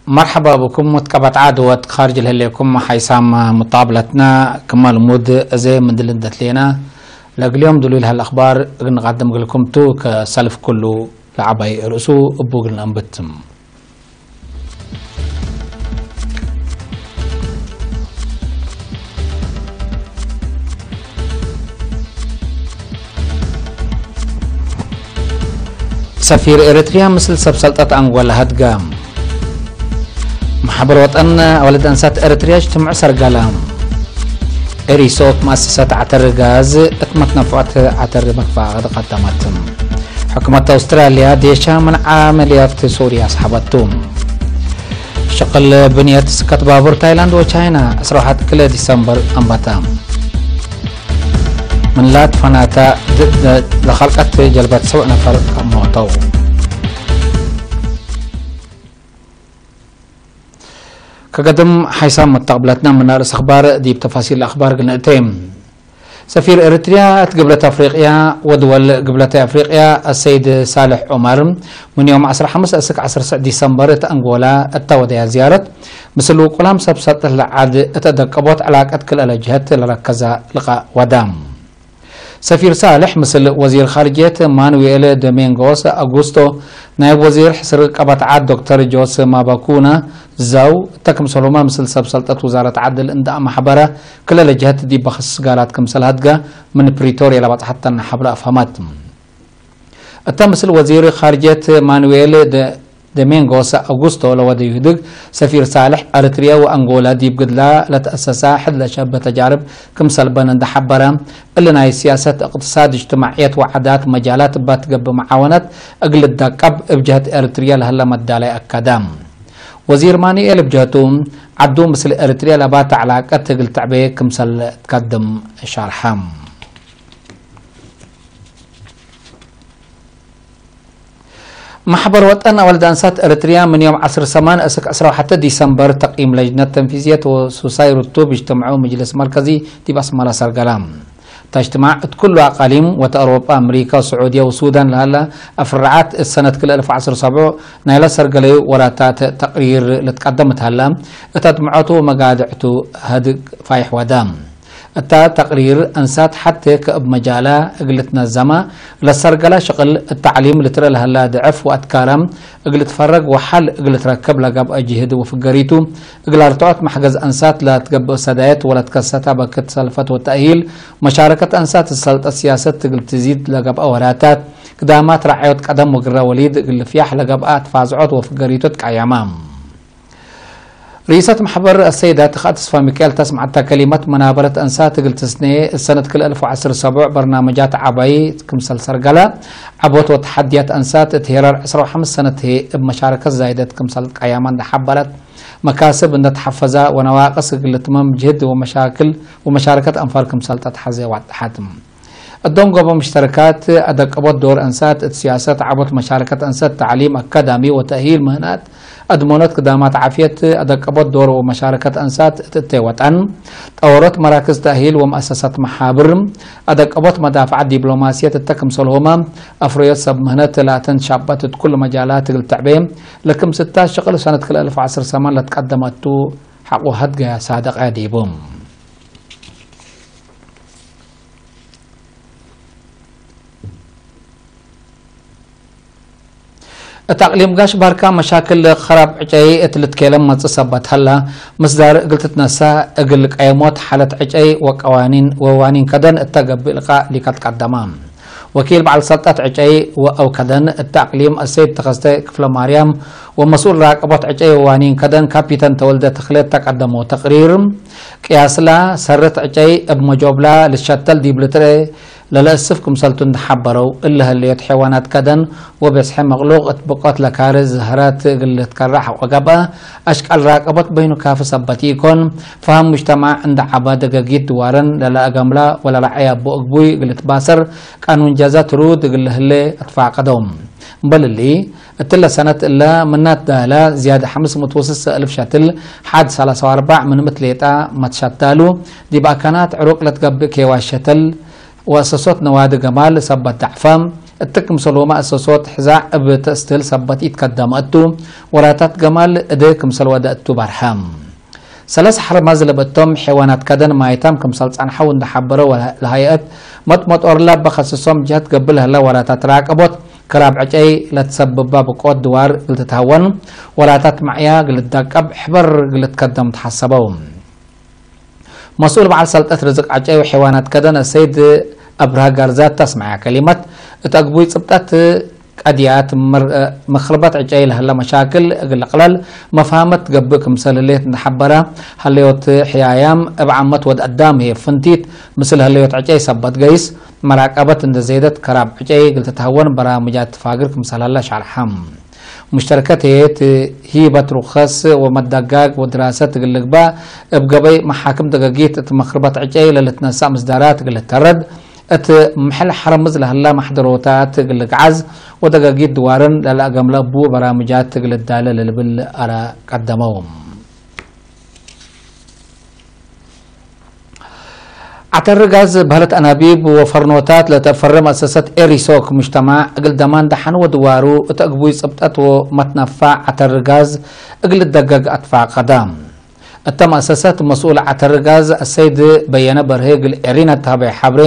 مرحبا بكم متقبت عاد وتخارج الهليكم حيسام مطابلتنا كما المود زي من دلندت لينا لقليوم دلو الأخبار نقدملكم تو كسلف كلو لعبي رؤسو أبوغلنا أنبتم. ሰፊር ኤርትርያ ምስል ሰብ ሰልጠት ኣንጎላ ሃድጋ። ማሕበር ወጠን ኣዋልድ ኣንሳት ኤርትርያ እጅትምዑ ሰርጋላ። ኤሪሶ እት መኣሰሰት ዓተር ጋዝ እት መትነፍዖት ዓተር መክፋ ቀደማት። ሕኩመት ኣውስትራልያ ዴሻ ምን ዓመልያት ሶርያ ኣስሓበቱ። ሸቕል ብንየት ስከት ባቡር ታይላንድ ወቻይና ዕስራ ወሓደ ክለ ዲሰምበር ኣንባታ። ምላት ፈናታ ለኻልቀት ጀልባት ሰብዕ ነፈር ሞተው። ከገድም ሓይሳም መተቕብለትና ምናርእስ ኣኽባር ዲብ ተፋሲል ኣኽባር ግንእተ። ሰፊር ኤርትርያ እት ግብለት ኣፍሪቅያ ወድወል ግብለተ ኣፍሪቅያ ኣሰይድ ሳልሕ ዑመር ምን ዮም ዓስራ ሓሙሽተ እስክ ዓስር ስዕ ዲሰምበር እት ኣንጎላ እታ ወደያ ዝያረት ምስል ውቁላም ሰብ ሰጥሕ ለዓድ እተ ደቀቦት ዕላቀት ክልእለ ጅሀት ለረከዛ ልቃ ዋዳ። ሰፊር ሳልሕ ምስል ወዚር ኻርጅየት ማኑኤል ዶሜንጎስ ኣጉስቶ ናይ ወዚር ሕስር ቀባትዓት ዶክተር ጆስ ማባኩና ዛው እተ ክምሰሎማ ምስል ሰብ ሰልጠት ውዛረት ዓድል እንዳ ማሕበረ ክለለ ጀህት ዲበ ክስጋላት ክምሰል ሃድጋ ምን ፕሪቶርያ ለባጽሓተና ሓብላ ኣፍሃማት። እታ ምስል ወዚር ኻርጀት ማኑኤል ደ- ደሜንጎስ ኣውጉስቶ ለወደ ይህድግ ሰፊር ሳልሕ ኤርትርያ ወኣንጎላ ዲብ ግድላ ለተኣሰሳ ሕድ ለሸበ ተጃርብ ክምሰልበን እንደሓበረ እሊ ናይ ስያሰት እቅትሳድ እጅትማዕየት ወዓዳት መጃላት እባ ትገብእ መዓወነት እግል ዳቀብ እብ ጀህት ኤርትርያ ለህለ መዳላይ ኣካዳ። ወዚር ማኑኤል ብጀህቱ ዓዱ ምስል ኤርትርያ ለባተ ዕላቀት እግል ትዕበየ ክምሰል ትከድም ሻርሐ። ማሕበር ወጠን ኣዋልድ ኣንሳት ኤርትርያ ምን ዮም ዓስር ሰማን እስክ ዕስራ ወሓደ ዲሰምበር ተቂም ለጅነት ተንፊዝየት ወሱሳይ ርቱብ እጅትምዑ ምጅልስ መርከዚ ዲብ ኣስመራ ሰርገላ። ታጅትማዕ እት ኩሉ ኣቃሊም ወተ ኣውሮጳ ኣምሪካ ስዑድያ ወሱዳን ለሃላ ኣፍራዓት እት ሰነት ክልተ ኣልፍ ዓስር ሰብዑ ናይላ ሰርገለዩ ወራታት ተቅሪር ልትቀደምት ሃላ እታ ድምዖቱ ወመጋድዕቱ ሃድግ ፋይሕ ዋዳ። እታ ተቅሪር ኣንሳት ሓቴ ከእብ መጃላ እግልትነዘማ ለሰርገላ ሽቅል እት ተዕሊም ልትረ ለሀላ ድዕፍ ወኣትካራ እግልትፈረግ ወሓል እግልትረክብ ለገብአ ጅህድ ወፍገሪቱ እግል ኣርትዖት ማሕገዝ ኣንሳት ለትገብእ ሰዳየት ወለትከሰታ በክት ሰልፈት ወተእሂል መሻረከት ኣንሳት ሰልጠት ስያሰት እግል ትዚድ ለገብአ ወራታት ግዳማት ራዕዮት ቀደም ወግረ ወሊድ እግል ልፍያሕ ለገብአ ትፋዝዖት ወፍገሪቶት ቀያማ። ርኢሰት ማሕበር ኣሰይዳ ተኻ ተስፋ ሚካኤል ተስማዕታ ከሊመት መናበረት ኣንሳት እግል ትስኔ እሰነት ክልተ ኣልፍ ወዓስር ሰቡዕ በርናመጃት ዓባይ ክምሰል ሰርገላ ዓቦት ወተሓድያት ኣንሳት እት ሄራር ዕስራ ወሓምስ ሰነት ህይ እብ መሻረከት ዛይደት ክምሰል ቀያማ እንደሓበረት መካስብ እንደተሓፈዛ ወነዋቅስ እግል ትመም ጅህድ ወመሻክል ወመሻረከት ኣንፋር ክምሰል ተትሓዘ ዋጥሓት። እዶም ጎቦ ምሽተረካት ኣደቀቦት ዶር ኣንሳት እት ሲያሰት ዓቦት መሻረከት ኣንሰት ተዕሊም ኣካዳሚ ወተእሂል ምህናት ኣድመኖት ክዳማት ዓፍየት ኣደቀቦት ዶር ወመሻረከት ኣንሳት እት እተይ ወጣን ጠወሮት መራክዝ ተእሂል ወመኣሰሳት መሓብር ኣደቀቦት መዳፍዓት ዲፕሎማስየት እተ ክምሰልሆማ ኣፍረዮት ሰብ ምህነት ላተን ሻባት እት ኩሉ መጃላት እግል ተዕቤ ለክምስታ ሸቅል ሰነት ክልተ ኣልፍ ዓስር ሰማን ለትቀደመቱ ሓቁ ሃድገያ ሳደቀያ ዲቡ። እት ኣቅሊም ጋሽ ባርካ መሻክል ኸራብ ዕጨይ እት ልትኬለም መጽእ ሰበት ሀላ፣ ምስዳር እግል ትትነሳ እግል ቀየሞት ሓለት ዕጨይ ወቀዋኒን ወዋኒን ከደን እተ ገብእ ልቃእ ሊከት ቀደማ። ወኪል በዓል ሰልጠት ዕጨይ ወአው ከደን እተ ኣቅሊም እሰይድ ተኸስተ ክፍለ ማርያም ወመስኡል ራቀቦት ዕጨይ ወዋኒን ከደን ካፒተን ተወልደ ተኽለ እተ ቀደሞ ተቅሪር ቅያስላ ሰረት ዕጨይ እብ መጆብላ ልሸተል ዲብ ልትረ ለለእስፍ ክምሰልቱ እንደሓበረው፣ እለ ህልዮት ሐይዋናት ከደን ወበዝሐ መቅሉቅ እት ብቆት ለካርዝ ዝህራት እግል ልትከራዕ ወገብአ፣ አሽቃል ራቀቦት በይኑ ካፊ ሰበት ኢኮን፣ ፈሀም ሙጅተማዕ እንደ ዐባ ደገጊት ድዋረን ለለአገምላ ወለለዐያቦ እግቡይ እግል ልትባሰር፣ ቃኑን ጀዛ ትሩድ እግል ልህሌ አትፋቀደው። እምበል እሊ፣ እትለ ሰነት እለ ምናት ዳህላ ዝያድ ሐምስ ምእት ወስሳ እልፍ ሸትል፣ ሐድ ሰላሳ ወአርባዕ ምን ምትሌጣ መትሸታሉ፣ ዲብ አካናት ዕሩቅ ለትገብእ ኬዋ ሸተል፣ ወእሰሶት ነዋዲ ገማል ሰበት ዳዕፋ፣ እትክምሰልዎ ማእሰሶት ሕዛዕ እብ ተእስትል ሰበት ኢትከደመ እቱ ወራታት ገማል እደ ክምሰልወደ እቱ ባርሐ። ሰለስ ሐርማ ዝለበቶም ሐይዋናት ከደን ማይታም ክምሰል ጸንሐው እንደሐበረ ለሃይአት መጥመጦርላ በኸስሶም ጀህት ገብእ ለህለ ወራታት ራቀቦት ክራብ ዕጨይ ለትሰብባ ብቆት ድዋር ግልትትሃወን ወራታት ማዕያ ግልትዳቀብ ሕበር ግልትከደም ተሐሰበው። መስኡል በዓል ሰልጠት ርዝቅ ዓጨይ ወሐይዋናት ከደን ሰይድ ኣብርሃ ጋርዛት ተስማያ ከሊመት እት ኣግቡይ ጽብጠት ቀድያት መር-፣ መኽርበት ዕጨይ ለህለ መሻክል እግል ለቅለል መፍሃመት ገብእ ክምሰል ህሌት እንደሐበረ ሀለዮት ሕያያም እብ ዓመት ወድ ኣዳም ህየ ፍንቲት ምስል ህለዮት ዕጨይ ሰበት ገይስ መራቀበት እንደ ዜደት ከራብ ዕጨይ እግል ትትሃወን በራምጃት ትፋግር ክምሰል ሀለ ሻርሐም። ሙሽተርከት ህየት ሂበት ሩኸስ ወመዳጋግ ወድራሰት እግል ልግባእ እብ ገበይ መሓክም ደገጊት እት መኽርበት ዕጨይ ለልትነሳእ ምስዳራት እግል ልተረድ እት ምሕል ሐርምዝ ለህላ ማሕደሮታት እግል ልግዓዝ ወደገጊት ድዋርን ለልአገምለ እቡ በራምጃት እግል ልዳለ ለልብል አረ ቀደመው። ዓተር ጋዝ በህለት አናቢብ ወፈርኖታት ለተፈረ መእሰሰት ኤሪሶክ ሙጅተማዕ እግል ደማን ደሓን ወድዋሩ እት እግቡይ ጽብጠት ወመትነፋዕ ዓተር ጋዝ እግል ደገግ አትፋቀዳ። እተ መእሰሰት መስኡል ዓተር ጋዝ አሰይድ በየነ በርሄ እግል ኤሪና ተሃበየ ሐብሬ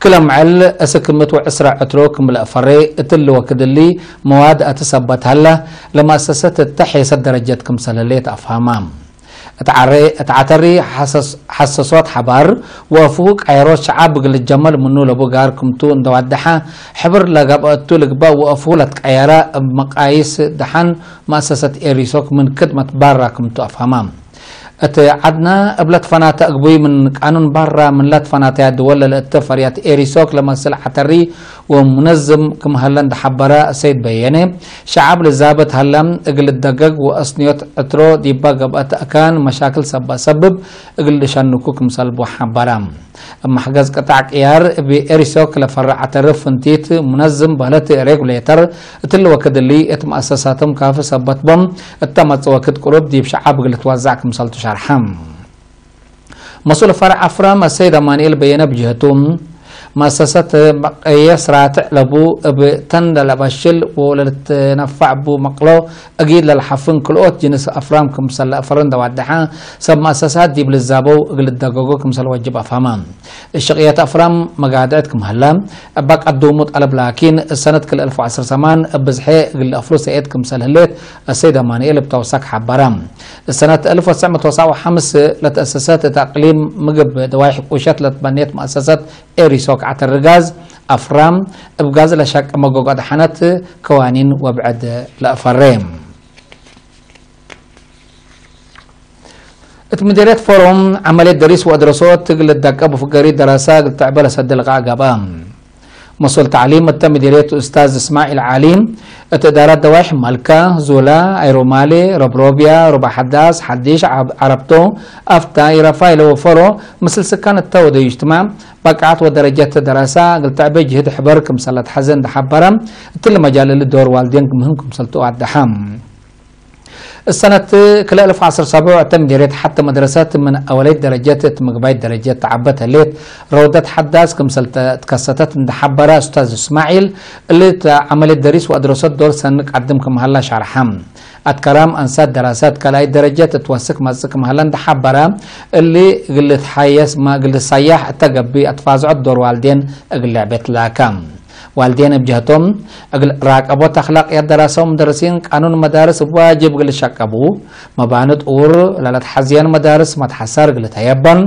ክለ ምዕል እስክምት ወዕስራ ዕትሮ ክምልእ ፈሬ እትሊ ወክድሊ መዋድ አትሰበት ሀለ ለመእሰሰት እተ ሔሰት ደረጀት ክምሰል ህሌት አፍሃማ። እት ዓሬ፣ እት ዓተሪ ሐሰስ-፣ ሐሰሶት ሐባር ወአፍሁ ቀየሮት ሸዓብ እግል ልጀመል ምኑ ለቡ ጋር ክምቱ እንደዋደሐ ሕብር ለገብአ እቱ ልግበእ ወአፍሁ ለትቀየረ እብ መቃይስ ደሓን መእሰሰት ኤሪሶክ ምን ክድመት ባራ ክምቱ አፍሃማ። እት ዓድና እብ ለትፈናተ እግቡይ ምን ቃኑን ባራ ምን ለትፈናተያ ድወል ለልእተ ፈርያት ኤሪሶክ ለመስል ዓተሪ ወሙነዝም ክም ሀለ እንደሐበረ ሰይድ በየነ፣ ሸዓብ ልዛበት ሀለ እግል ልደገግ ወአስንዮት ዕትሮ ዲባ ገብአት አካን መሻክል ሰባ ሰብብ እግል ልሸንኩ ክምሰልቡ ሐበረ። እብ መሕገዝ ቅጣዕ ቅያር እብ ኤሪሶክ ለፈረ ዓተር ፍንቲት ሙነዝም በህለት ሬጉሌተር እትሊ ወክድሊ እት መአሰሳቶም ካፍ ሰበት ቦም እተመጽ ወክድ ቅሩብ ዲብ ሸዓብ እግል ልትወዛዕ ክምሰልቱ ሸርሐ። መስኡል ፈርዕ አፍራም አሰይድ አማኑኤል በየነ ብጅህቱ፣ መእሰሰት መቀየስ ራትዕ ለቡ እብ ተን ለለበሽል ወለልትነፋዕ ቡ መቅሎ እጊድ ለልሓፍን ክልኦት ጅንስ አፍራም ክምሰል ለአፈርን ደዋደሐ ሰብ መእሰሳት ዲብ ልዛበው እግል ልደገጎ ክምሰል ወጅብ አፍሃማ። እሽቅየት አፍራም መጋድዕት ክም ሀለ እባ ቀዱሙ ጠለብ ላኪን ሰነት ክል አልፍ ወዐስር ሰማን እብ ብዝሐ እግል ለአፍሩ ሰኤት ክምሰል ህሌት አሰይድ አማኑኤል እብ ተውሳክ ሐበረ። ሰነት አልፍ ወትስዕ መቶ ወትስዓ ወሐምስ ለተአሰሰት እት አቅሊም ምግብ ደዋይሕ ቁሸት ለትበኔት መአሰሰት ኤሪሶክ ዓተር ጋዝ አፍራም እብ ጋዝ ለሸቅ መጎጎ ደሓነት ከዋኒን ወብዕድ ለአፈሬ። እት ምድርየት ፎሮም ዐመልየት ደሪስ ወአድረሶት እግል ልደቀብ ወፍገሪ ደረሳ እግል ትዕበ ለሰድ ልቃእ ገብአ። መስኡል ተዕሊም እተ ምድርየት ኡስታዝ እስማዒል ዓሊ፣ እት እዳራት ደዋይሕ መልካ፣ ዙላ፣ አይሮማሌ፣ ረብሮብያ፣ ሩባ ሐዳስ፣ ሐዲሽ፣ ዓብ-፣ ዓረብቶ፣ አፍታ፣ ኢረፋ ኢለ ወፈሮ፣ ምስል ስካን እተ ወደዩ እጅትማዕ፣ በቃዓት ወደረጀት ደረሳ እግል ትዕበ ጅህድ ሕበር ክምሰል ለትሐዘ እንደሐበረ፣ እትሊ መጃል እሊ ዶር ዋልዴን ምህም ክምሰልቱ አወደሐ። እሰነት ክልኤ አልፍ ወዐስር ሰቡዕ እተ ምዴርየት ሐተ መድረሰት ምን አወለይት ደረጀት እት ምግባይት ደረጀት ተዓበት ህሌት ረውደት ሐዳስ ክምሰል ተ-፣ ትከሰተት እንደ ሐበረ ኡስታዝ እስማዒል፣ እሊ እት ዐመልየት ደሪስ ወአድረሶት ዶር ሰኒ ቀድም ክም ሀላ ሸርሐ። አትከራም አንሳት ደራሳት ካልኣይት ደረጀት እት ወስክ መጽእ ክም ሀለ እንደ ሐበረ፣ እሊ እግል ልትሓየስ እማ እግል ልትሳያሕ እተ ገብእ አትፋዝዖት ዶር ዋልዴን እግል ልዕቤት ላከ። ዋልዴን እብ ጀህቶም፣ እግል ራቀቦት አክላቅያት ደራሰ ወሙደርሲን ቃኑን መዳርስ እብ ዋጅብ እግል ልሸቀቡ፣ መባኒ ጥውር ለለትሐዝየን መዳርስ መትሐሳር እግል ልትሀየበን፣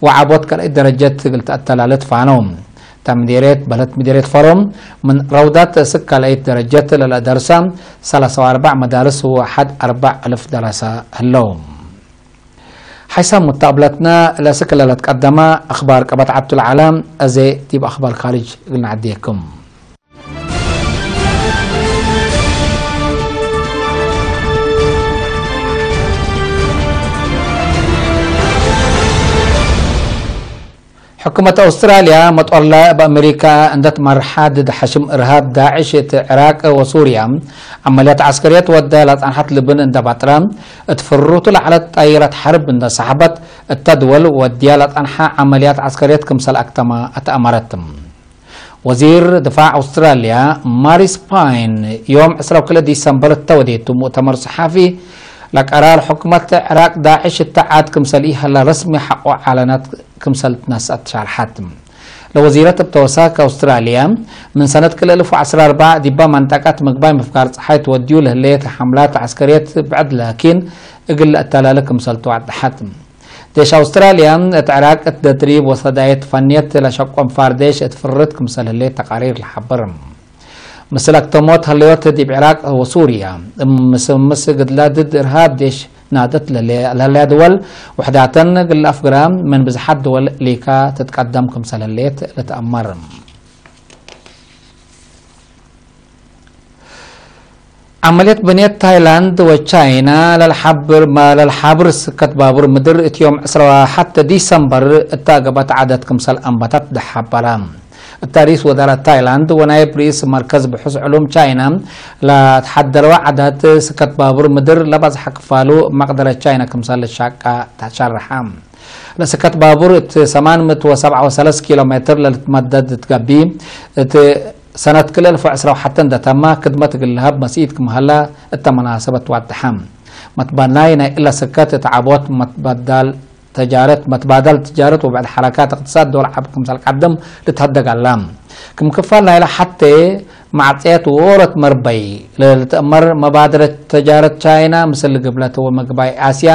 ወዐቦት ካልአይት ደረጀት እግል ተአተላልት ፋነው። እታ ምዴርየት በህለት ምዴርየት ፈሮም፣ ምን ረውዳት እስክ ካልአይት ደረጀት ለለደርሳ ሰላሳ ወአርባዕ መዳርስ ወሐድ አርባዕ አልፍ ደራሰ ህለው። ሓይሳም ሙታብለትና ለስክ ለለትቀደማ አኽባር ቀበት ዓብቱ ለዓላ፣ አዜ ዲብ አኽባር ካርጅ እግል ነዐድየኩም። ሕኩመት አውስትራልያ መጦርላ እብ አሜሪካ እንደትመርሓ ድድ ሐሽም እርሃብ ዳዕሽ እት ዕራቅ ወሱርያ ዐመልያት ዐስከርየት ወዳ ላጻንሐት ልብን እንደ ባጥራ እት ፍሩቱ ለዐለት ጣይራት ሐርብ እንደ ሰሐበት እተ ድወል ወድያ ላጻንሐ ዐመልያት ዐስከርየት ክምሰል አክተማ አትአመረት። ወዚር ድፋዕ ኣውስትራልያ ማሪስ ፓይን ዮም ዕስራ ወክልተ ዲሰምበር እተወዴቱ ሙእተመር ሰሓፊ ለቀራር ሕኩመት ዕራቅ ዳዕሽ እተዓድ ክምሰል ይሃላ ረስሚ ሓቆ ዓለናት ክምሰል ትነስኣት ተሻርሓት። ለወዚረት ብተወሳክ ኣውስትራልያ ምን ሰነት ክልተ ኣልፍ ወዓስራ ኣርባዕ ዲባ ማንጣቃት ምግባይ ምፍጋር ፀሓይ ተወዲዩ ለህለየት ሓምላት ዓስከርየት ብዕድ ላኪን እግል እተላለ ክምሰል ተዋድሓት። ዴሽ ኣውስትራልያ እት ዕራቅ እት ደድሪብ ወሰዳየት ፈንየት ለሸቆም ፋርዴሽ እት ፍርት ክምሰል ህሌት ተቃሪር ለሓብር። ምስል ኣክተሞት ህለዮት ዲብ ዕራቅ ወሱርያ ምስ ምስ ግድላ ድድ እርሃብ ዴሽ ናደት ለለ-፣ ለለያ ድወል ውሕዳተን ግል ኣፍግራ ምን ብዝሓት ድወል ሊካ ትትቀደም ክምሰል ህሌት ልትኣመር። ዓመልየት ብንየት ታይላንድ ወቻይና ለልሓብር፣ ለልሓብር ስከት ባቡር ምድር እትዮም ዕስራ ወሓተ ዲሰምበር እታ ገባት ዓደት ክምሰል ኣንባታት ደሓበራ። እታ ሪስ ወዛራት ታይላንድ ወናይ ብሪስ መርከዝ ብሑስ ዕሉም ቻይና ለትሓደረዋ ዓዳት ስከት ባቡር ምድር ለባዝሓ ክፋሉ መቅደረት ቻይና ክምሰል ሻቃ ተሸርሓ። ለስከት ባቡር እቲ ሰማንምት ወሰብዓ ወሰለስ ኪሎ ሜትር ለልትመደድ ትገቢ እቲ ሰነት ክልተ ኣልፍ ወዕስራ ወሓተ እንደተማ ክድመት ግልሃብ መስኢት ክምሃላ እተ መናሰበት ዋድሓ። መትባናይ ናይ እላ ስከት እቲ ዓቦት መትባዳል ተጃረት፣ መትባዳል ትጃረት ወብዕድ ሓረካት እቅትሳድ ዶል ዓብ ክምሰል ቀድም ልትሃደግ ኣላ። ክም ክፋል ናይላ ሓተ ማዕጽየት ወረት መርበይ ለልትእመር መባደረት ተጃረት ቻይና ምስል ግብለት ወመግባይ ኣስያ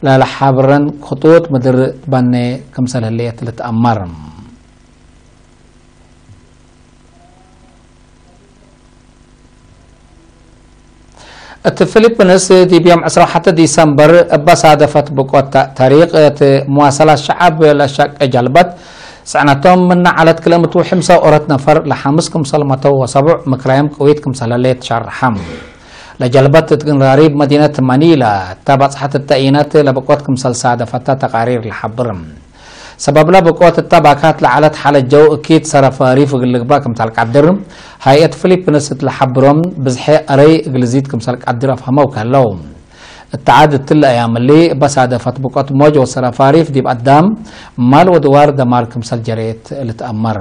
ለልሓብረን ክጡት ምድር ትበነ ክምሰል ህልየት ልትኣመር። እቲ ፊሊፒንስ ዲብ ዮም ዕስራ ወሓተ ዲሰምበር እባ ሳደፈት ብቆት ተሪቅ እቲ መዋሰላት ሸዓብ ለሸቀ ጀልበት ጽዕነቶም ምና ዓለት ክልተ ምእቲ ወሕምሳ ኦረት ነፈር ለሓምስ ክምሰል መተው ወሰቡዕ ምክራዮም ቅዊት ክምሰል ህሌት ሸርሓም። ለጀልበት እት ግንራሪብ መዲነት ማኒላ እታ ባጽሓት እተኢነት ለብቆት ክምሰል ሳደፈታ ተቃሪር ለሓብር። ሰበብላ ብቆት እታ ባካት ለዓለት ሓለት ጀው እኪት ሰረፈ ሪፍ እግል ልግባ ክምሰል ቀድር ሃይአት ፊሊፒንስ እት ለሓብሮም ብዝሐ ኣረይ እግልዚት ክምሰል ቀድር ኣፍሀመው ከለው። እተዓድ እትለ ኣያምሊ በሳደፈት ብቆት ሞጅ ወሰረፈ ሪፍ ዲብ ኣዳም ማል ወድዋር ደማር ክምሰል ጀሬት ልትኣመር።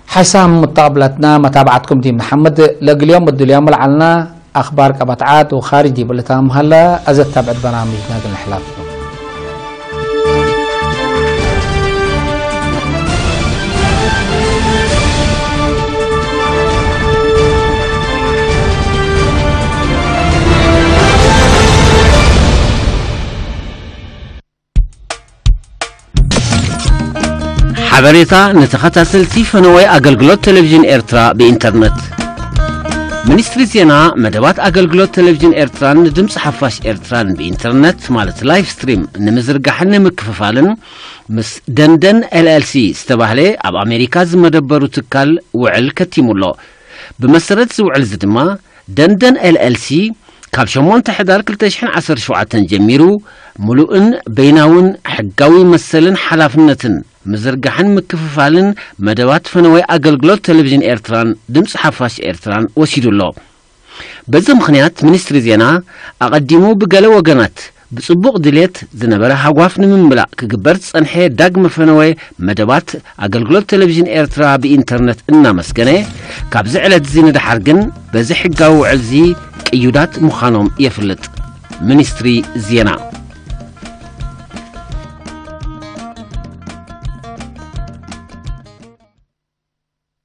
ሓይሳም ሙተቐብለትና መታብዓትኩም ዲብ ንሓምድ ለግልዮም እድልዮም ልዓልና ኣኽባር ቀበት ዓድ ወኻሪጅ ዲብ ልታምሃላ ኣዘ ታብዕት በናሚጅና ግን ንሕላፍኩም። ሓበሬታ ንተኸታተልቲ ፈነወይ ኣገልግሎት ቴሌቪዥን ኤርትራ ብኢንተርነት። ሚኒስትሪ ዜና መደባት ኣገልግሎት ቴሌቪዥን ኤርትራን ንድምፂ ሓፋሽ ኤርትራን ብኢንተርነት ማለት ላይቭ ስትሪም ንምዝርጋሕን ንምክፍፋልን ምስ ደንደን ኤልኤልሲ ዝተባህለ ኣብ ኣሜሪካ ዝመደበሩ ትካል ውዕል ከቲሙ ኣሎ። ብመሰረት እዚ ውዕል እዚ ድማ ደንደን ኤልኤልሲ ካብ ሸሞንተ ሕዳር ክልተ ሽሕን ዓሰርተ ሸውዓተን ጀሚሩ ምሉእን በይናውን ሕጋዊ መሰልን ሓላፍነትን ምዝርጋሕን ምክፍፋልን መደባት ፈነወይ ኣገልግሎት ቴሌቪዥን ኤርትራን ድምፂ ሓፋሽ ኤርትራን ወሲዱ ኣሎ። በዚ ምኽንያት ሚኒስትሪ ዜና ኣቐዲሙ ብገለ ወገናት ብጽቡቕ ድሌት ዝነበረ ሃጓፍ ንምምላእ ክግበር ዝጸንሐ ዳግመ ፈነወ መደባት ኣገልግሎት ቴሌቪዥን ኤርትራ ብኢንተርነት እናመስገነ፣ ካብዚ ዕለት እዚ ንደሓር ግን በዚ ሕጋዊ ውዕል እዚ ቅዩዳት ምዃኖም የፍልጥ። ሚኒስትሪ ዜና።